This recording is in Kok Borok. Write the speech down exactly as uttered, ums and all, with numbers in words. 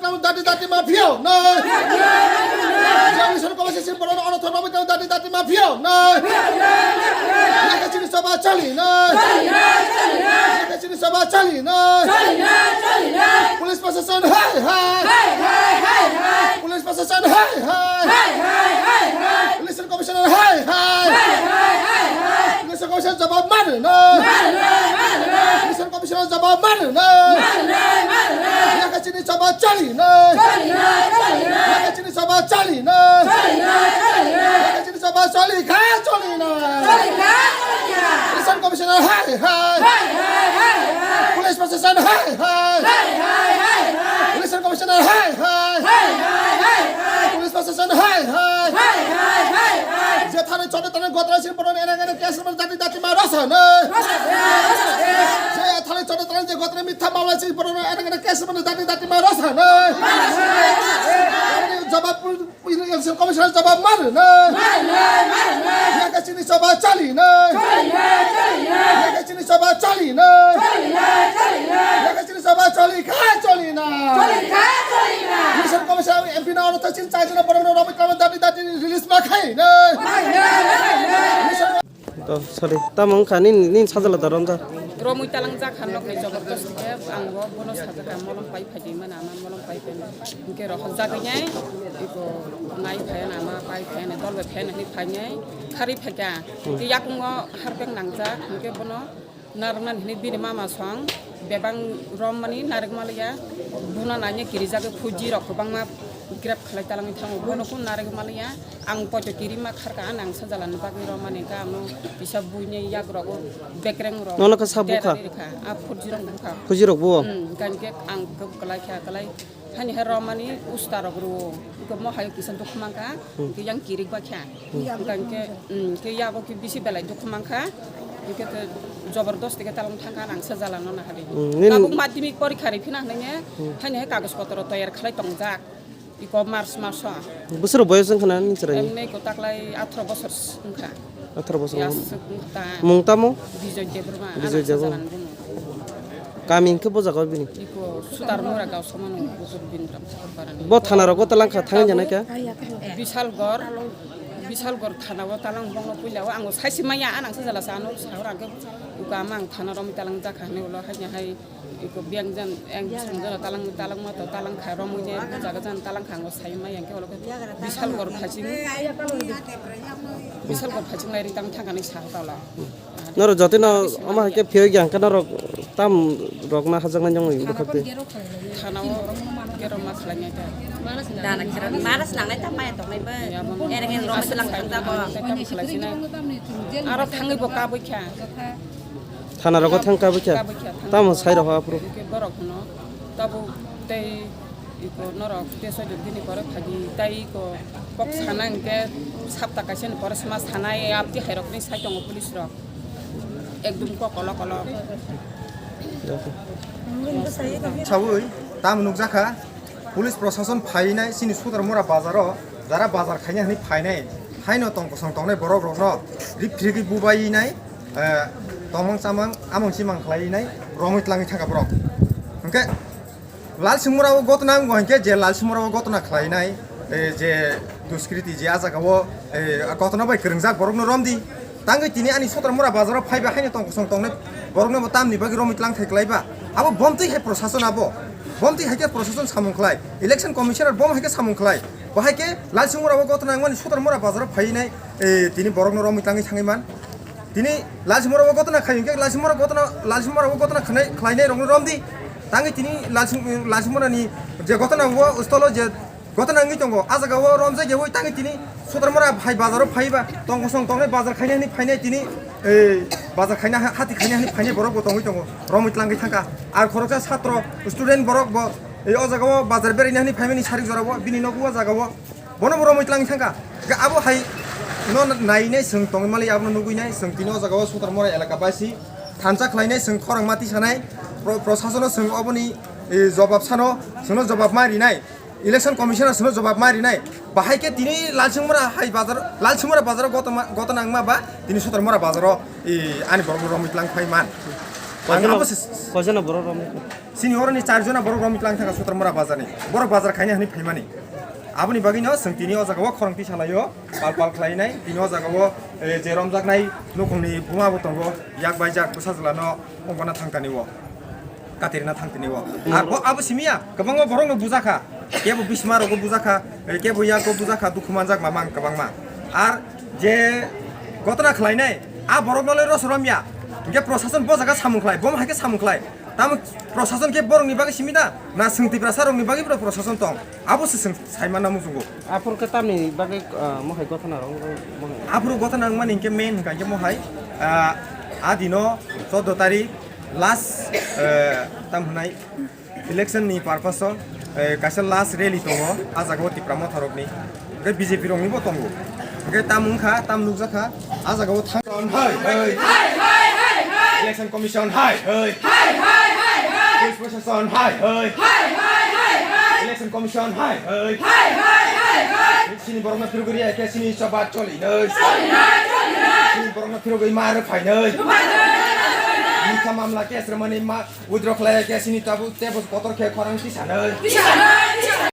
Dati dati mafia no. Jang sor ko se sim poro ono thoro mi dati dati mafia no. Yaka chini soba chali no. Yaka chini soba chali no. Police proshashan hai hai. Police proshashan hai hai. Election commissioner hai hai. Election commissioner jawab mano no. Election commissioner jawab mano no. Yaka chini soba chali no. Yaka chini soba chali no. Yaka chini soba chali kha chali no. Election commissioner hai hai. Police proshashan hai hai. Election commissioner hai hai. Police proshashan hai hai. Je thani chode thani gotra sing poro ene ene case man dati dati ma rasa no. Je thani chode thani je gotra mitha mamla sing poro ene ene case man dati dati ma rasa no. Jawab Election commissioner jawab mano no. Yaka chini soba chali no. Yaka chini soba chali no. Yaka chini soba chali kha chali no. Election commissioner M P na ono thachin chai jana borok no romit kama dati dati release ma khai no. To, sorry, tamo wngkha nini, nini sajla da romjak. Romwi talangjak kha nokni jabardasti khe ang bo bono sajak kha molong pai phai di mani ama molong pai phai hwnkhe rohorjagwi nai iko nai phai ama pai phai dol bai phai hinwi phai nai khari phaikha. Hwnkhe yakungo harpek nangjak hwnkhe bono narwknani hinwi bini mama song bebang rommani narwk maliya buna naina kirijagwi phuji rok kwbangma grab khlai talangwi thango bono kun narwk maliya. Ang poito kirima kharka, ang sajalani bagwi romani ka, ano kisa buini yak rogo bekreng rok. Nono kha sabo kha? Terari rikha, a phurji rok bukha. Phurji rok bo? Hmm, gan ke ang kub kalai kha, kalai. Hani he romani usta rok ro. Ko mo hayo kisa dukh mangka, Hmm. ke yang kirik ba kha. Hmm. Gan ke, hmm, ke yago ke bisi belai dukh mangka. Ke te jabardasti ke talang thangka, ang sajalano na hari. Hmm, nin- Tabuk madhyamik porikha ri phina hwnwi, Hmm. hani he kagoj potro toyar khlai tongjak. Iko March maso. Bwswk boyos wngkha na nini chwraini? Emni ko taklai atharoh bosor wngkha. Atharoh bosor. Yaswk wngkha ta. Mung tamo? Bijoy Debbarma, Bijoy Anand Debbarma. Sajalan buno. Kami hwnkhe bo jaga bini? Iko Sudarmura gaw samano Bukur Bindram Sakarparani. Bo thana rogo talang kha thangwi janai kha? Bisalgor, Bisalgor thana o talang bongno puila o ang saisi maya anang sajala sa ano sahor ang khe uka amang thana romi talang jakha hwnwi ulo haino hai Iko biyang jan, yang song jora talang, talang ma to, talang kha, romwi ne, jaga jan talang kha, ngo sai ma yang ke, olo ke, Bisalgor phaching, Bisalgor phaching lai ri tang thangani sa ta la. Norok jotono omo hai khe phiyok yang khe norok tam rok na hajak nai jong bwkhak twi. Thana o kero ma khlai nai ta. Dana kira, maras nang nai ta maya tong nai ba. Ya, bo. Ereng ereng rok selang thang ta bo. Aro thangwi bo kabwi kha. Thana rogo thang kabwi kha. Kabwi kha, thang Tamo kabwi. Sai rogo aphuru. Hwnkhe borok no tabuk tei iko norok tei soi dini pore phagi tai iko kok sana hwnkhe sapta kaisa ni pore sma sanai abdi hai rok ni sai tongo police rok. Ekdum kok kolo kolo. Sawi tamo nukjakha. Police prosason phainai chini Sudarmura bazaro, jara bazar khaina hwnwi phainai, haino tong kosong tongnai borok rokno rip phirigwi bubainai, eh, tongmang chamang amang chimang khlainai romwi tlangwi thangkha borok. Hwnkhe Lalsingmura o gotna wngo hwnkhe je Lalsingmura o gotna khlainai, eh, je duskriti je a jaga o, eh, gotna bai kwrwngjak borokno romdi. Tangwi tini ani Sudarmura bazaro phaiba haino tong kosong tongnai borokno bo tamni bagwi romwi tlang thai klaiba. Abo bomtwi hai prosason abo. Bomtwi hai khe prosason samung khlai. Election commissioner bom hai khe samung khlai. Bo hai khe Lalsingmura o gotna wngmani Sudarmura bazaro phainai, eh, tini borokno romwi tlangwi thangwi man. Tini Lalsingmura o gotna khai hwnkhe Lalsingmura gotna, Lalsingmura o gotna khnai, khlainai rokno romdi. Tangwi tini Lalsing, Lalsingmura ni je gotna o stolo je Gotna wngwi tongo. A jaga o romjak yawi tangwi tini Sudarmura hai bazaro phaiba tong kosong tongnai bazar khaina hwnwi phainai tini, eh, bazar khaina ha-, hati khaina hwnwi phainai borok bo tongwi tongo. Romwi tlangwi thangkha. Ar khoroksa satro student borok bo, eh, o jaga o bazar beraina hwnwi phaimani sarik jora o bini nogo o jaga o bono bo romwi tlangwi thangkha. Hwnkhe abo hai no nainai chwng tongwi mali abono nugwi nai chwng tini o jaga o Sudarmura elaka baisi thansa khlainai chwng khorang mati sanai pro-, prosasono chwng oboni, eh, jobab sano chwngno jobab ma rinai. Election Commissioner sino jobab ma rinai. Bahai khe tini Lalsingmura hai bazar, Lalsingmura bazar o gotoma, gotona wngma ba tini Sudarmura bazar o, i, ani borok romwi tlang phai man. Ang Koisano, abo se koisano borok romwi? Chini oroni char jona borok romwi tlang thangkha Sutramura bazarni. Borok bazar khaina hwnwi phaimani. Aboni bagwino chwng tini o jagao khorang tisa laio, pal pal khlainai. Tini o jagao, eh, je romjaknai nukhungni buma bo tongo, yak bai jak bwsajwlano ongkhorna thang tani o. Katirna thang tini o. Ar bo abo simiya, kwbangma borokno bujakha. Kebo bisma rogo bujakha, eh, kebo yago bujakha, dukhu manjak mamang kwbangma. Ar je gotna khlainai, a borokno le rosorom ya. Hingke prosason bo jaga samung khlai, bo hai khe samung khlai. Tamo prosason khe borokni bagwi simi da, na chwng Tiprasa rokni bagwi bo prosason tong. Abo se chwng saimana muchungo. Aphuru khe tamni bagwi, ah, mohai gotna rok, mohai. Aphuru gotna wngmani hingke main hingka hingke mohai, ah, a dino chordo tarik last, eh, tam hwnai election ni purpose o, eh, kaisa last rally tongo, a jaga o Tipra Motha rokni. Hingke B J P rokni bo tongo. Hingke tam wngkha, tam nukjakha, a jaga o thang. Hai, hai. Election Commission, hai, hai. Police Proshashon, hai, hai. Election Commission, hai, hai. Chini borokno phirogwi riya khe chini choba choli nai. Chini borokno phirogwi ma rwphai nai. Mitha mamla case rwmani ma withdraw khlai khe chini tabu tebo kotor khe khorang tisa nai.